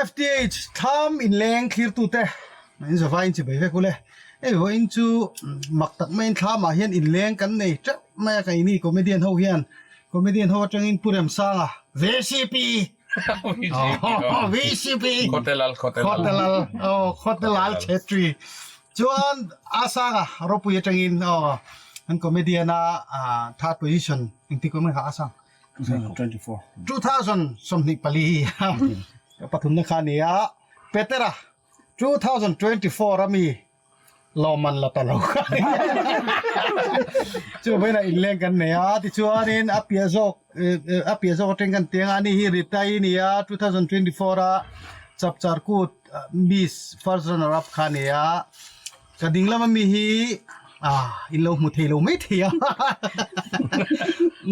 FTH thlam inleng thlirtute in zavai in chibai vek ule. Hei vawiin chu mak tak maiin thlamah hian inleng kan nei teuh mai a keini comedian ho hian comedian ho atangin Pu Remsanga VCP VCP Khawtelal Khawtelal aw Khawtelal Chhetri chuan Asanga ropui atangin aw an comedian a third position engtik awm nge kha Asang 2024. 2024 pathumna kha a ni a, Petera 2024 a mi lawmman la ta lo kha a ni. Chu vawiinah inleng kan nei a, tichuanin a piah zawk a piah zawk atang kan tiang a, ani hi Ritai a ni a, 2024 a Chapchar Kut Miss first runner up kha a ni a. Ka ding lama mi hi ah in lo hmu thei lo mai thei a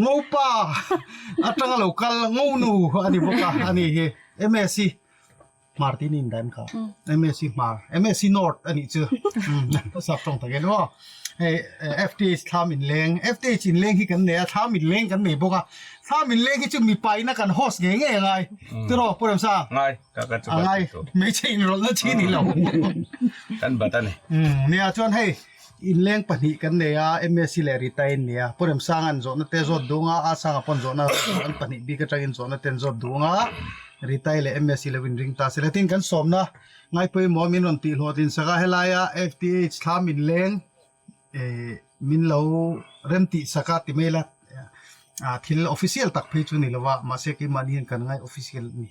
Ngopa atanga lo kal Ngonu a ni bawk a a ni hi MSc Hmar tih niin dan kha MSc Hmar MSc North a nih chu sap tawng tak em aw hei FTH thlam inleng FTH inleng hi kan nei a thlam inleng kan nei bawk a thlam inleng hi chu mipa ina kan host ngei ngei a ngai tiraw Pu Remsang. Ngai. Ka ka chu A ngai hmeichhe inrawlhna chi ni lo. Kan bat a ni. Nia chuan hei inleng pahnih kan nei a, MSc leh Rita in nia. Pu Remsanga an zawhna te zawt duang a, Asanga pawn zawhna an pahnih bik atangin zawhna te an zawt duang a, Rita-i leh MSc lo inring ta se. Tin kan sawmna ngaipawimawh min rawn tihhlawhtlin sak a, helaia FTH thlam inleng min lo rem tih sak a ti mai la, thil official tak phei chu ni lo a, mahse keimahni hian kan ngai official a ni.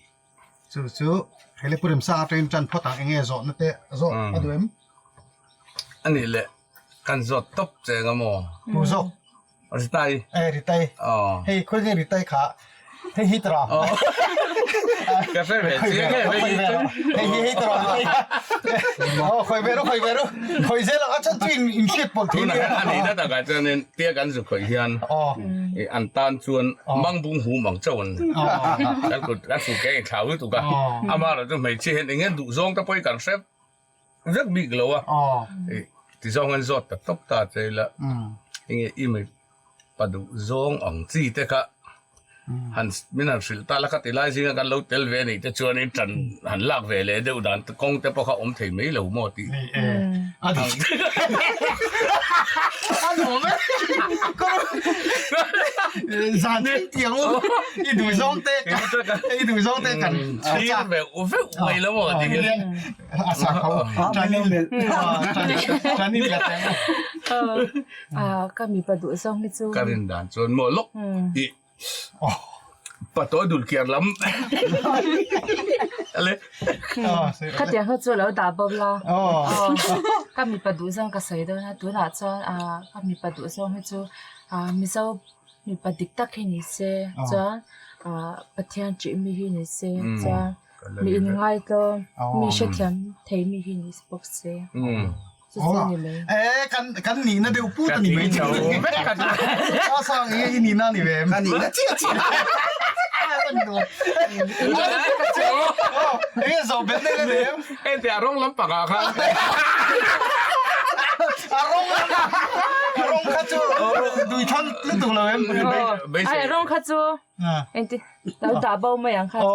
Chu chu hele Pu Remsanga atangin tan phawt ang enge zawhna te zawh a duh em? A nih leh kan zawt tawp che eng emaw? Tu zawk? Ritai. E Ritai. Hei khawi nge Ritai kha hei hi tara. Ka hre ve chiang e hei hi chu. Hei hi hei tara. Aw khawi ve ru khawi ve ru. Khawi zel ang a chan chu in in hriat pawlh thei nia. A nihna takah chuanin tia kan zu khawih hian an tan chuan mangbung hum ang chauh an ni. Kan kut kan fu ke in thlau lutuk a. Amaherawhchu hmeichhia hian eng nge duh zawng te pawh hi kan hre vek bik lo a. Tizawng an zawt ta tawp ta che ila enge i mi pa duh zawng ang chi te kha han min han hrilh ta la kha ti lai zinga kan lo tel ve anih te chuanin tan han lak ve leh deuh dan kawng te pawh kha awm thei mai lo maw tih zan thil tiang u i duh zawng te i duh zawng te kan chhir ve veuh mai lo maw tih hi a sa kho tanin tanin la teng Ka mipa duh zawng hi chu. Ka rin dan chuan maw lawk tih patawi dul kiar lam ale. Khatiang kha chu lo dah bo la. Ka mipa duh zawng ka sawi dawn a tunah chuan ka mipa duh zawng hi chu Mizo mipa dik tak hi ni se chuan Pathian ṭih mi hi ni se chuan mi inngaitawm mi hrethiam thei mi hi ni bawk se. Eh kan kan nihna deuh put a ni mai chu. A sang nge i nihna ni ve em? Ka nihna chiah chiah. Enge zawh bet nei la ni em? Hei a rawng lampang ah khan. A rawng a rawng kha chu dui thang lutuk lo em? Ai rawng kha chu Engti lo dah bo mai ang kha chu.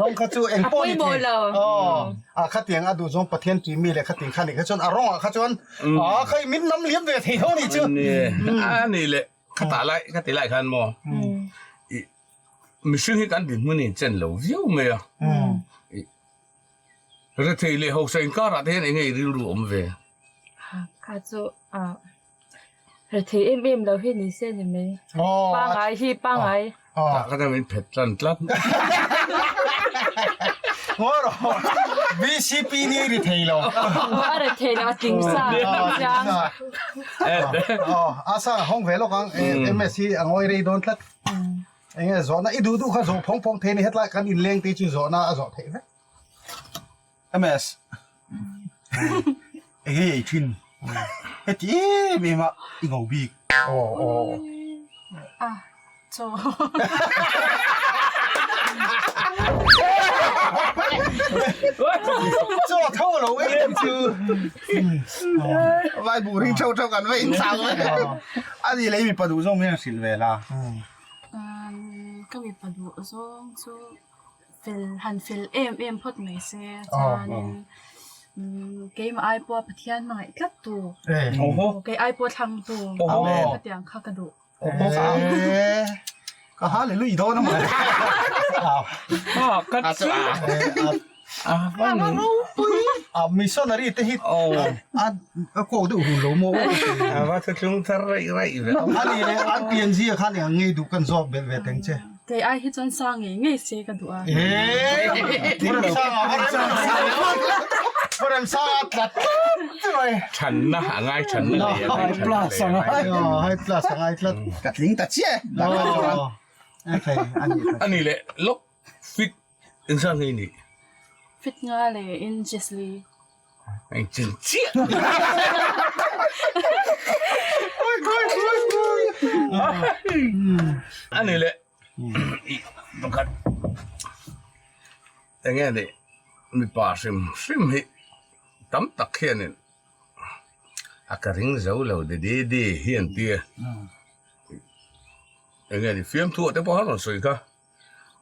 Rawng kha chu eng pawh ni thei. A pawimawh lo. A khatiang a duh zawng Pathian tih mi leh khatiang kha nih kha chuan a rawngah kha chuan a kha min nam liam ve thei tho nih chu. A ni leh khatah lai ka ti lai khan maw i mihring hi kan dinhmun in chen lo viau mai a. Rethei leh hausa inkarah te hian eng nge i rilru awm ve? Kha chu a Rethei em em lo hi ni se ni mai. Pangai hi pangai. Tah kha chuan min phet tlan tlat. Ngawi rawh. VCP ni rethei lo. A rethei lo a tling sa a chiang. A sang a hawng ve lawk ang. MS hi a ngawi rei dawn tlat. Enge zawhna i duh duh kha zawh phawng phawng thei a ni. Hetlai kan inleng te chu zawhna a zawh theih vek. MS. Enge ei thin? Heti em em a i ngo bik. Aw aw. Ah, chaw. Chaw tho lo em chu. Vai buh ring theuh theuh kan va in chang mai. A ni lei mipa duh zawng hian hrilh ve la. Ka mipa duh zawng chu. Fel han fel em em phawt mai se chuanin keimah ai pawha Pathian hmangaih tlat tu kei ai pawha thlang tu hetiang kha ka duh. Ka hallelujah dawn a mawle. Ka chu A missionary te hi a kawk deuh hun lo maw? A va thuthlung thar raih raih ve. A ni le, an pianzia khan eng ngei duh kan zawk belh ve teng che. Kei ai hi chuan sa ngei ngei se ka duh a. Pu Remsanga tlat tlat mai. Thanna a ngai thanna lei a ngai thanna lei a ngai. High plus a ngai tlat. Ka tling ta chiah e. A ni le lawk fit Engzah nge i nih? Fit nga le inches li. Eng chen chiah. A ni le i pakhat eng nge nih mipa hrim hrim hi tam tak hianin a ka ring zo lo de de de hi an ti a eng nge nih fiamthu ah te pawh a rawn sawi kha.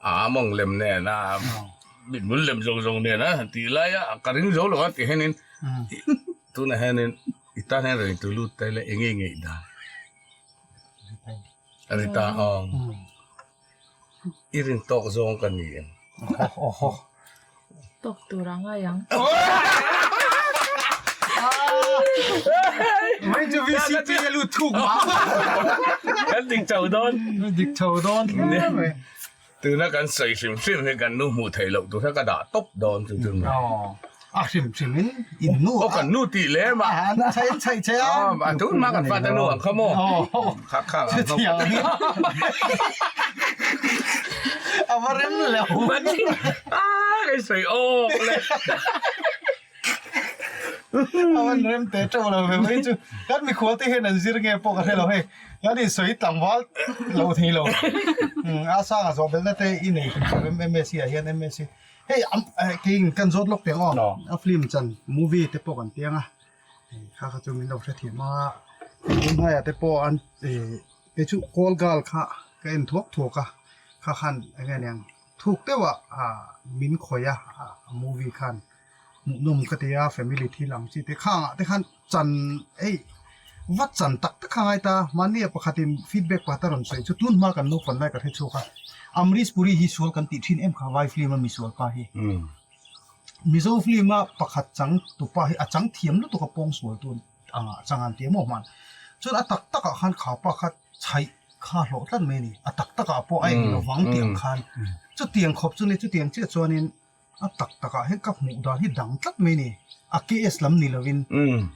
A mawng lem nen a mithmul lem zawng zawng nen a han tih lai a ka ring zo lo a ti hianin tunah hianin i tan hian rawn intu lut ta ila eng nge ngeih dan a ni ta awm i rin tawk zawng ka ni em tawk tur a ngai ang. Mai chu VCP a lut thuk mah. Kan dik chho dawn. Dik chho dawn hle mai. Tuna kan sawi hrim hrim hi kan nu hmuh theih loh tur kha ka dah tawp dawn chu chu mai. A hrim hrim in in nu. Aw kan nu tih lem a. An chhai an chhai che a. A tun hma kan fate nu ang kha maw. Kha kha ang kha. A va rem lo. A kai sawi awk le. A van rem teh teuh lo ve mai chu. Kan mikhual te hian an zir nge pawh ka hre lo hei. Kan insawi tlangval lo thei lo. A sanga zawh belhna te i nei hrim hrim em MSc ah hian MSc. Hei keiin kan zawt lawk teh ang aw. A film chan movie te pawh kan tiang a. Kha kha chu min lo hrethiam a. Tunhmaiah te pawh an Kei chu call girl kha ka en thuak thuak a, kha khan eng nge niang thuk deuh ah min khawih a, a movie khan hmuhnawm ka ti a, family thil ang chi te khang ah te khan chan hei va chan tak tak kha ngai ta, mahni ah pakhat in feedback pakhat a rawn sawi chu tun hma kan naupang lai ka hre chhuak a, Amrish Puri hi sual kan tih thin em kha vai film a misual pa hi, Mizo film a pakhat chang tupa hi a chang thiam lutuk a pawng sual tu a ni. Anga chang an ti emaw hman. Chuan a tak takah khan kha pa kha chhaih kha hlawh tlat mai a ni. A tak takah pawh a eng lo vang tih ang khan. Chutiang khawp chu ni, chutiang chiah chuanin a tak takah hian ka hmuh dan hi dang tlat mai a ni. A KS lam ni lovin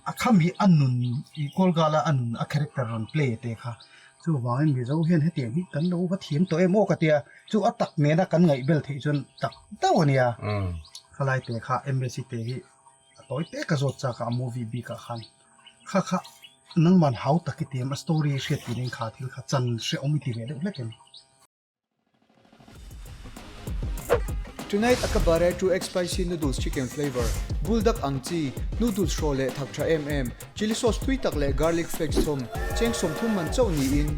a khami a nun i Kawlgala a nun a character rawn play te kha. Chuvangin Mizo hian hetiang hi kan lo va thiam tawh em aw ka tia. Chu a tak nena kan ngaihbel theih chuan tak deuh a nia. Khalai te kha MSc te hi. A tawi te ka zawt chak a, a movie bik ah khan kha kha nangman hau tak i ti em a story hriat tih nen kha thil kha chan hrehawm i ti ve deuh hlek em. Tonight a ka bare 2x spicy noodles chicken flavour, buldak ang chi, noodles hraw leh thak tha em em, chilli sauce tui tak leh garlic flakes thawm, cheng 30 man chauh niin.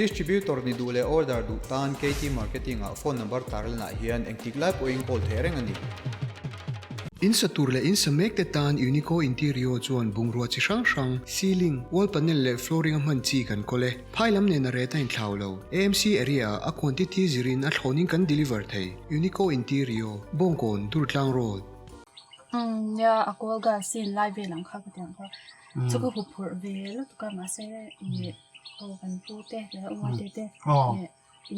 Distributor ni duh leh order duh tan KT Marketing ah phone number tarlanah hian engtik lai pawhin call theih reng a ni. In sa tur leh in sa mek te tan Unico Interior chuan bungrua chi hrang hrang, ceiling, wall panel leh flooring a hman chi kan kawl e. Phai lam nen a rate a inthlau lo. AMC area ah a quantity zirin a thlawnin kan deliver thei. Unico Interior, Bawngkawn, Durtlang Road. Umm nia a call gas sin lai vel ang kha ka ti ang kha chu ka huphurh ve lutuk a mahse ih Aw kan pu te leh uate te leh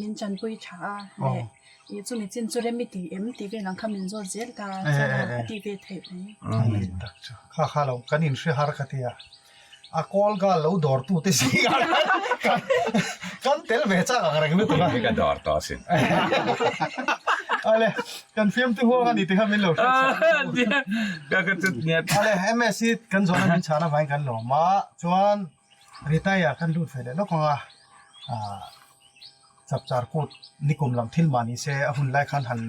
min chanpui tha a leh ih chumi chin chu rem i ti em tih vel ang kha min zawt zel ta chuan a tih ve theih mai. Tak chu kha kha lo kan inhre har ka tia a call girl lo dawr tu te zingah khan kan tel ve chak ang reng lutuk a. Ka dawr tawh asin. Ale kan fiamtu huang a ni tih kha min lo hriat chhuah. Ka ka chut nget. Ale MSc kan zawhna min chhan avangin kan lawm a chuan Retire kan lut ve leh lawk ang a, ah chapchar kut nikum lam thil mah ni se a hun lai khan han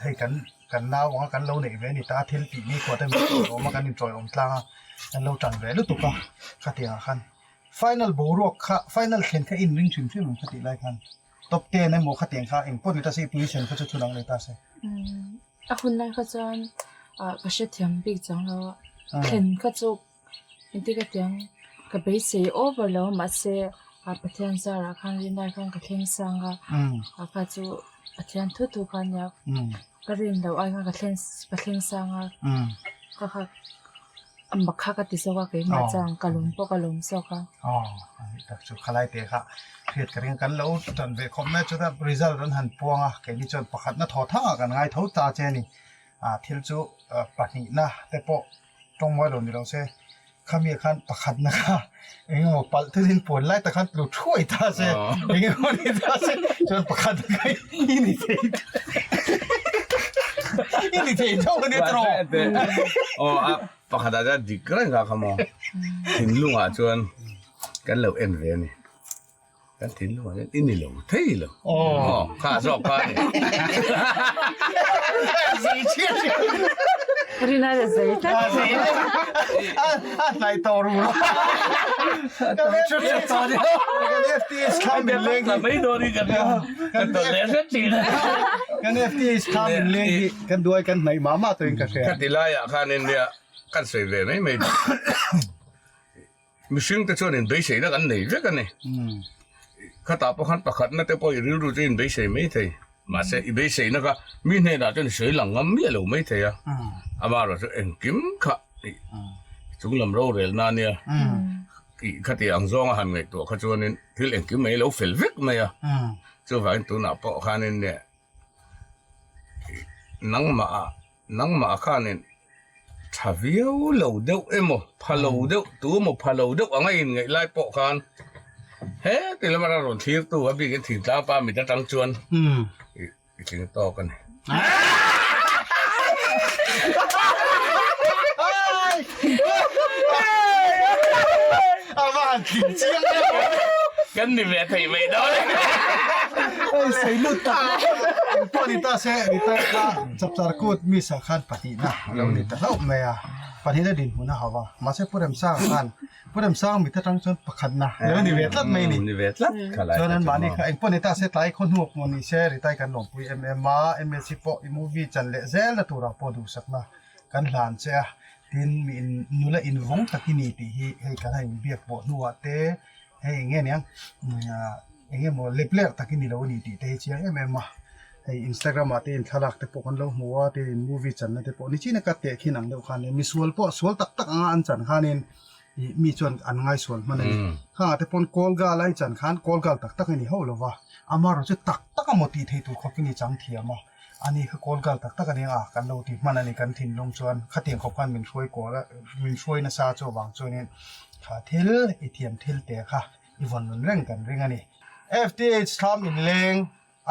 hei kan kan nau ang a kan lo neih ve a ni ta thil tih ni khuat a min tawi awm a kan intawi awm tlang a kan lo tan ve lutuk a khatiang ah khan final boruak kha final thlen kha inring hrim hrim ang kha tih lai khan. Top ten emaw khatiang kha eng pawh ni ta se i position kha chu thu dang leh ta se. A hun lai kha chuan ka hrethiam bik chang lo a, thlen kha chu engti ka tiang ka beisei over lo a mahse Pathian zarah khan rinai khan ka thleng sang a, a kha chu Pathian thu thu kha ania ka rin loh ai khan ka thleng ka thleng sang a, ka kha a mak kha ka ti zawk a keimah chuan ka lawm pawh ka lawm zawk a. Aw a nih tak chu khalai te kha hriat ka ring kan lo tan ve khawp mai chuta result an han puang a keini chuan pakhatna thaw thang ah kan ngai tho ta che a ni a thil chu pahnihna te pawh tawngmawi lo ni lo se khami ah khan pakhatna kha eng emaw palh thilin puan lai tak khan tlu thuai ta se eng emaw ni ta se chuan pakhatna kha i ni thei i ni thei tho a ni tawh. Aw a pakhatah chuan dik reng kha kha maw thinlungah chuan kan lo en ve a ni. Kan thinlung ah hian i ni lo thei lo. Aw kha zawk kha a ni. Zei chiah chiah. Rina le zei tlat. A zei a a hnaih tawh ru ro. Kan FTH thlam in leng hi. Mai dawn hi kan kan tawn leh hret thin. Kan FTH thlam in leng hi kan duai kan hnaih mah mah tawhin ka hria. Khati laiah khanin nia kan sawi ve mai mai. Mihring te chuan inbeiseina kan nei vek a ni. Khatah pawh khan pakhatna te pawh i rilru chu inbeisei mai thei. Mahse i beiseina kha mi hnenah chuan i sawi lang ngam miah lo mai thei a. Amaherawh chu engkim kha chung lam rorelna a nia. I khati ang zawnga han ngaihtuah kha chuanin thil engkim mai lo fel vek mai a. Chuvangin tunah pawh khanin nangmah Nangmah khanin tha viau lo deuh emaw, pha lo deuh, tu emaw pha lo deuh anga inngaih lai pawh khan he ti lama rawn thlirtu a bikin thingtlang pa mit atang chuan i tling tawk a ni. A va han tling chiang em! Kan ni ve thei mai dawn e. Hei sei lut tak eng pawh ni ta se ni ta kha chapchar kut misa khan pahnihna a lo ni ta hlauh mai a, pahnihna dinhmun a hauh a, mahse Pu Remsanga khan Pu Remsanga mit atang chuan pakhatna a lo ni ve tlat mai a ni. Ni ve tlat kha lai Chuan anmahni kha eng pawh ni ta se tlai khaw hnuak maw ni se Ritai kan lawmpui em em a, MLC pawh i movie chan leh zelna turah pawh duhsakna kan hlan che a, tin mi in nula invawng tak i ni tih hi hei kan han inbiak pawh hnuah te hei eng nge niang eng emaw lep ler tak i ni lo a ni tih te hi chiang em em a, hei instagram ah te in thlalak te pawh kan lo hmu a tin in movie channa te pawh nichin a ka teh khin ang deuh khan misual pawh sual tak tak anga an chan khanin ih mi chuan an ngaisual hman a ni khangah te pawn call girl a i chan khan call girl tak tak i ni hauh lo va amaherawhchu chu tak tak emaw tih theih tur khawpin i chang thiam a. Ani kha kawl kal tak tak a nia a, kan lo ti hman a ni kan thinlung chuan khatiang khawp khan min hruai kual a, min hruai nasa chu avang chuanin kha thil i thiam thil te kha i vawn nun reng kan ring a ni. FTH thlam inleng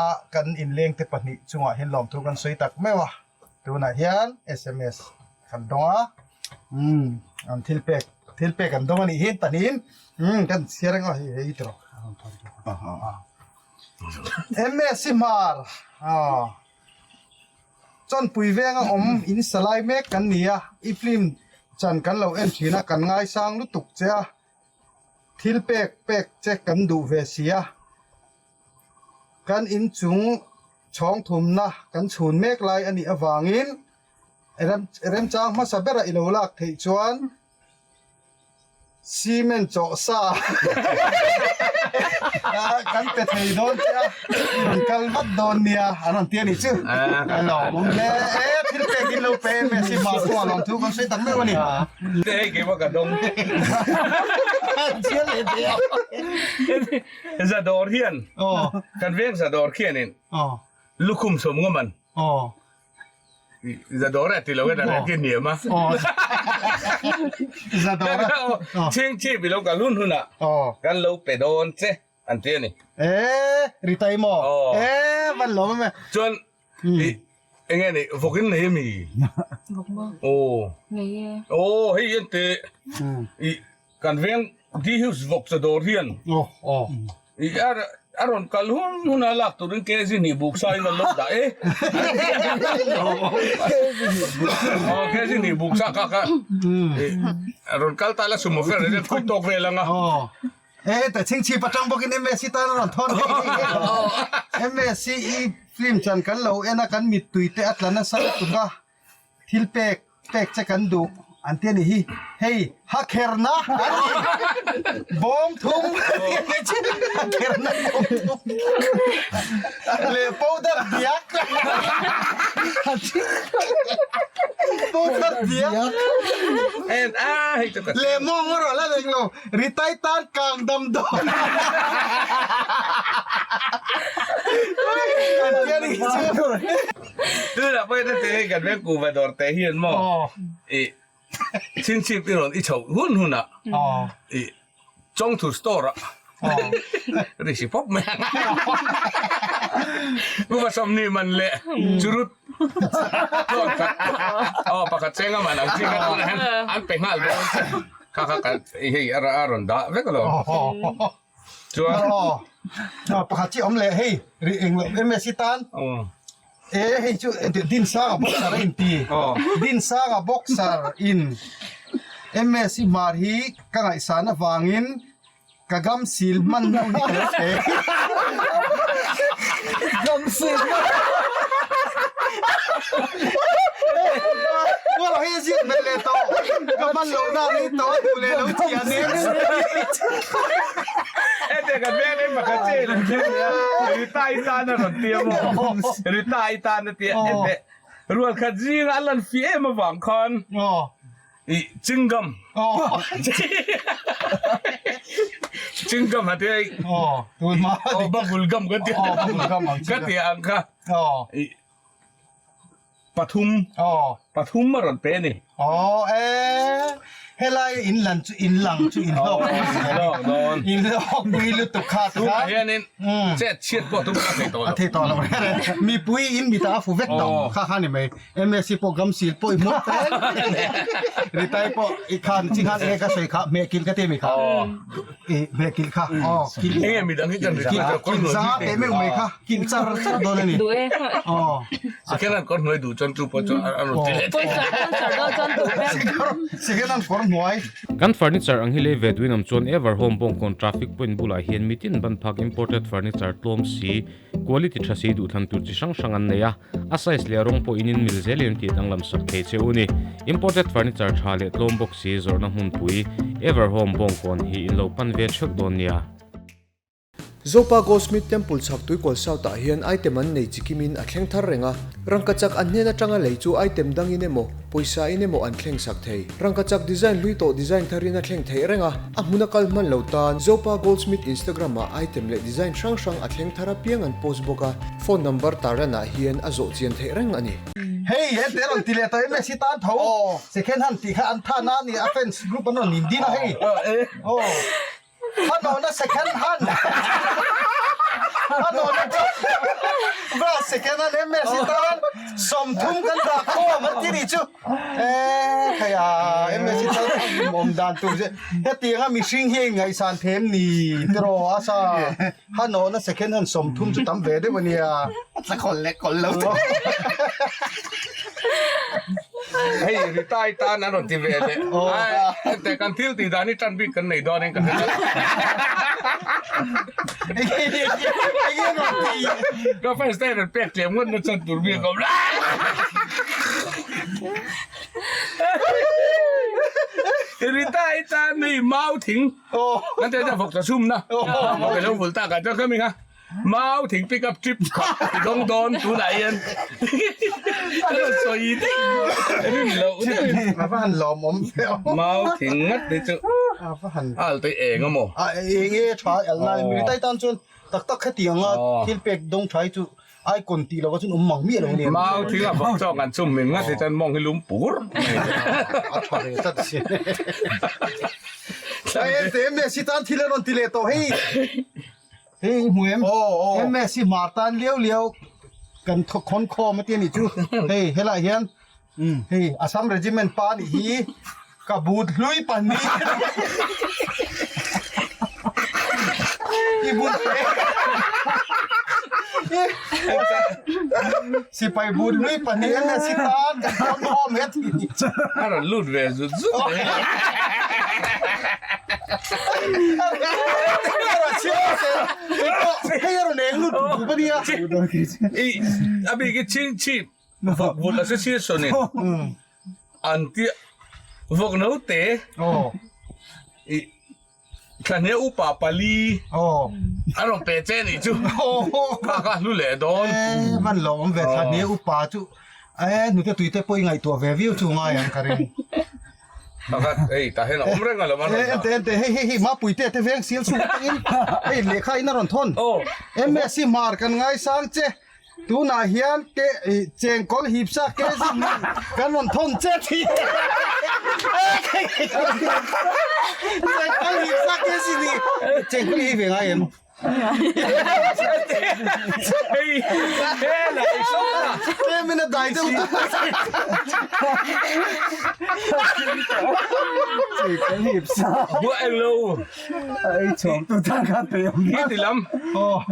a kan inleng te pahnih chungah hian lawmthu kan sawi tak meuh a, tunah hian sms kan dawng a, umm an thil pek thil pek an dawng a nih hi pahnihin umm kan chhiar ang a hei hei tawh a. MS Hmar Chawnpui venga awm in sa lai mek kan ni a, i film chan kan lo en thin a, kan ngaisang lutuk che a, thil pek pek che kan duh ve si a, kan inchung chhawng thumna kan chhun mek lai a nih avangin remchang hmasa bera i lo lak theih chuan Cement chawh sa kan pe thei dawn che a, i rawn kal vat dawn nia an rawn ti a nih chu. A lawmawm hle e, thil pek in lo pe em em si hmar pawh a lawm thu kan sawi tak meuh a ni. Hei keimah ka dawng. Chial leh teh a. Zadawr hian kan veng zadawr khianin lukhum sawm ngawm an. Zadawr a ti lo e dan ki niam a. Zadawr a. Chhing chip i lo kal hun hun ah kan lo pe dawn che an ti a ni. E ritai maw? E van lawm em e. Chuan i enge ni vawk in nei ami? Vawk maw? Aw. Nei e. Aw hei hian te i Kan veng Dihus vawk chawdawr hian i a rawn kal hun hun a lak turin KZ hnih buk sa in an lo dah e. Aw KZ hnih buk sa kha kha a rawn kal ta la sumo fer hian khawi tawk vel ang a. E ta chhingchhip atang bawkin MSc tan a rawn thawn thei. MSc i film chan kan lo en a kan mittui te a tla nasa lutuk a. Thil pek pek che kan duh an ti a ni hi. Hei hakherna an ti bawm thum hakherna bawm thum leh powder diak powder diak leh mawng erawh la reng lo Ritai tan kang dam dawn an ti a ni chu. Tunah pawh hian hei kan veng kuhva dawr te hian maw ih chhinchhip i rawn i chhoh hun hunah ih chawngthu store ah ri si pawp mai ang a kuhva sawmhnih man leh churut tlawn khat aw pakhat cheng a man ang chi kha tunah hian an pe nghal dawn che kha kha hei a rawn dah vek alawm. Chuan aw pakhat chi awm leh hei ri eng loh MSc tan e hei chu Dinsanga boxer a inti Dinsanga boxer in MSc hmar hi ka ngaihsan avangin ka gam sil hman hnu hi ka lo pe gam sil hman Ruala hi a ziak hmel leh tawh ka hman loh na rei tawh a duh leh lo chi a nen. Hetiang kan veng em pakhat che in an thleng leh a, Rita i tan a rawn ti a maw? Rita i tan a ti a, hete rual khat zinga a lan fih em avang khan i chingam chingam a ti a, bubble gum ka ti ka ti ang kha i Pathum pathum a rawn pe a ni. Aw e, helai in lan chu in lang chu in hlawk hlawk dawn. In hlawk pui lutuk kha ti khan. Tunah hianin chet chhiat pawh tum a thei tawh lo. A thei tawh lo reng reng. Mipui in mitah a fu vek tawh kha kha ni mai. MSc pawh gam sil pawh i hmuh fel. Ritai pawh i khan chi khan enge ka sawi kha hmeh kil ka ti mi kha. I hmeh kil kha. Aw kil. Enge midang hi kan ri kil za teh meuh mai kha. Kilh char char dawn a ni. Duh e. Aw. Second hand kawr hnuai duh chuan chu pawh chu a rawn ti leh thei. Sponsor sponsor dawn chuan duh vek. Second hand kawr hnuai. Kan furniture ang hi lei ve duin awm chuan Everhome Bawngkawn traffic point bulah hian mitin ban phak imported furniture tlawm si, quality tha si duhthlan tur chi hrang hrang an nei a, a size leh a rawng pawh in in mil zelin an tih danglam sak thei che u ni. Imported furniture tha leh tlawm bawk si zawrhna hmunpui Everhome Bawngkawn hi in lo pan ve theuh dawn nia. Zopa Goldsmith Temple chhak Tuikawl South ah hian item an nei chikimin a thleng thar reng a, rangkachak an hnen atanga lei chu item dangin emaw, pawisa in emaw an thleng sak thei. Rangkachak design hlui tawh design tharin a thleng theih reng a, a hmun a kal hman lo tan Zopa Goldsmith Instagram ah item leh design hrang hrang a thleng thar apiang an post bawk a, phone number tarlan ah hian a zawh chian theih reng a ni. Hei he te rawn ti leh tawh em Messi tan tho second hand tih kha an than a ni a fans group an rawn in din a hei aw. Hanawna second hand Hanawna bra second hand MS tan 30 kan dah khawm an ti nih chu e khaia MS tan awm dan tur che hetianga mihring hi a inngaihsan them ni tiraw asa Hanawna second hand 30 chu tam ve deuh ania a khawl leh khawl lo te. Hei Ritai tan an rawn ti ve leh. Ai ente kan thil tih dan hi tan bik kan nei dawn in ka hre tlat. Enge rawn ti? Ka first time rawn pek tlem ngawt na chan tur bik a awm lo. Ritai tan hei mau thing kan ti a vawk ta chhum na. Vawk ilo vul tak ah chuan ka hming a. Mau thing pick up trip kha i dawng dawn tunah hian ka rawn sawi daih rin loh deuhin. A va han lawmawm ve aw. Mau thing ngat te chu a va han a al te eng a maw? A eng e tha al nai mi tai tan chuan tak tak hetiang a thil pek dawng tha hi chu icon tih lova chuan awm mang miah lo ania. Mau thing a vawk chawk an chum min ngat hi chuan mawng hi lum pur mai. A tha ve tlat si. Ai ente Messi tan thil a rawn ti leh tawh hei. Hei i hmu em? MS hi hmar tan liau liau kan khawn khawm a ti a nih chu. Hei helaiah hian hei Assam Regiment pa nih hi ka but hlui pahnih i but sipai but hlui pahnih MS hi tan kan khawn khawm he ti nih chu. A rawn lut ve zut zut mai. Hei a rawn eng lut dup a nia. I a bik i ching chip vawk vut association in an tia vawk note i Thlahnia upa pali a rawn pe che nih chu kha kha hlu leh dawn. E van lo awm ve thlahnia upa chu e hnute tui te pawh i ngaihtuah ve viau chu ngai ang ka ring. Pakhat hei tah hian a awm reng a lo a rawn dah. Ente ente hei hei hei mapui te te veng sial chhung atangin hei lehkha in a rawn thawn. MSc hmar kan ngaisang che. Tunah hian ke chengkawl hipsa ke zin kan rawn thawn che thi. Chengkawl hipsa ke zin hi chengkawl hi ve ngai em? Tlemin a dai deuh ta. Chengkawl hipsa. Buah englo. Ei chhawm tu tan khan pe awm Hi ti lam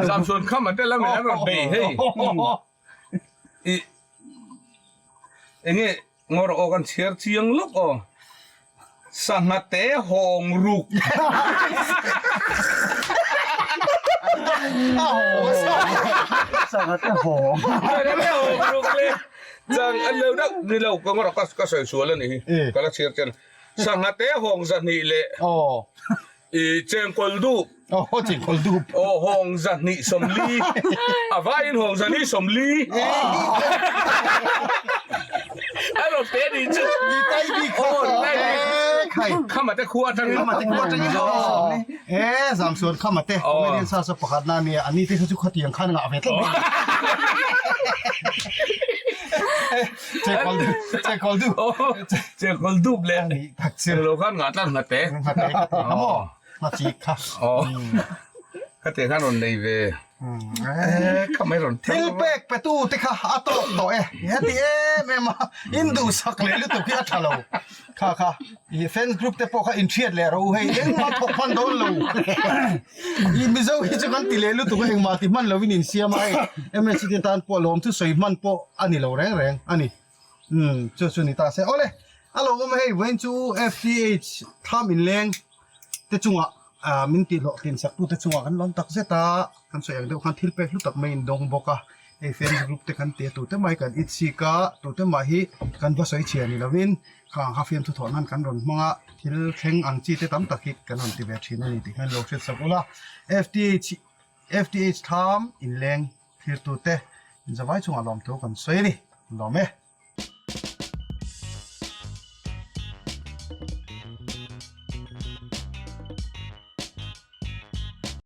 Samson kham an te lam in an rawn bei hei i enge ngawr aw kan chhiar chiang lawk aw sangha te hawng ruk sangha te hawng sangha te hawng ruk le chang an lo deuh ni lo ka ngawr ka sawi sual a nih hi ka la chhiar chian Sangha te hawng zahnih leh i chengkawl dup. Aw chengkawl dup. Aw hawng zahnih sawmli. A vaiin hawng zahnih sawmli. A rawn pe ni chu. Ni tai bik kha. Aw ni tai bik. Khai. Khama te khua atangin. Khama te khua atangin. E Zamsuan khama te comedian sa sa pakhat na nia ani te kha chu khatiang khan ngah ve tlat mai. Chengkawl dup. Chengkawl dup. Chengkawl dup le. Chenglo khan ngah tlat nghat te. Nghat te kha te kha maw. Nghat chi kha. Kha te khan rawn nei ve. Kha mai rawn. Thil pek pe tu te kha a tawk tawh e. Heti em em a in duhsak leh lutuk hi a tha lo. Kha kha i fans group te pawh kha inthiat leh rawh u hei engmah thawk hman dawn lo. I Mizo hi chu kan ti leh lutuk a engmah ti hman lovin insiam a hei MSc te tan pawh lawm chu sawi hman pawh a ni lo reng reng a ni. Umm chu chu ni ta se. Awle a lawmawm hei vawiin chu FTH thlam inleng te chungah ah min tih hlawhtlin sak tu te chungah kan lawm tak zet a kan sawi ang deuh khan thil pek hlu tak mai in dawng bawk a hei fans group te kan tia tute mai kan itsik a tute mah hi kan va sawi chhia ni lovin khang kha fiamthu thawh nan kan rawn hmang a thil thleng ang chi te tam tak hi kan rawn ti ve thin a ni tih khan lo hriat sak ula FTH FTH thlam inleng thlir tute inzavai chungah lawmthu kan sawi a ni lawm e.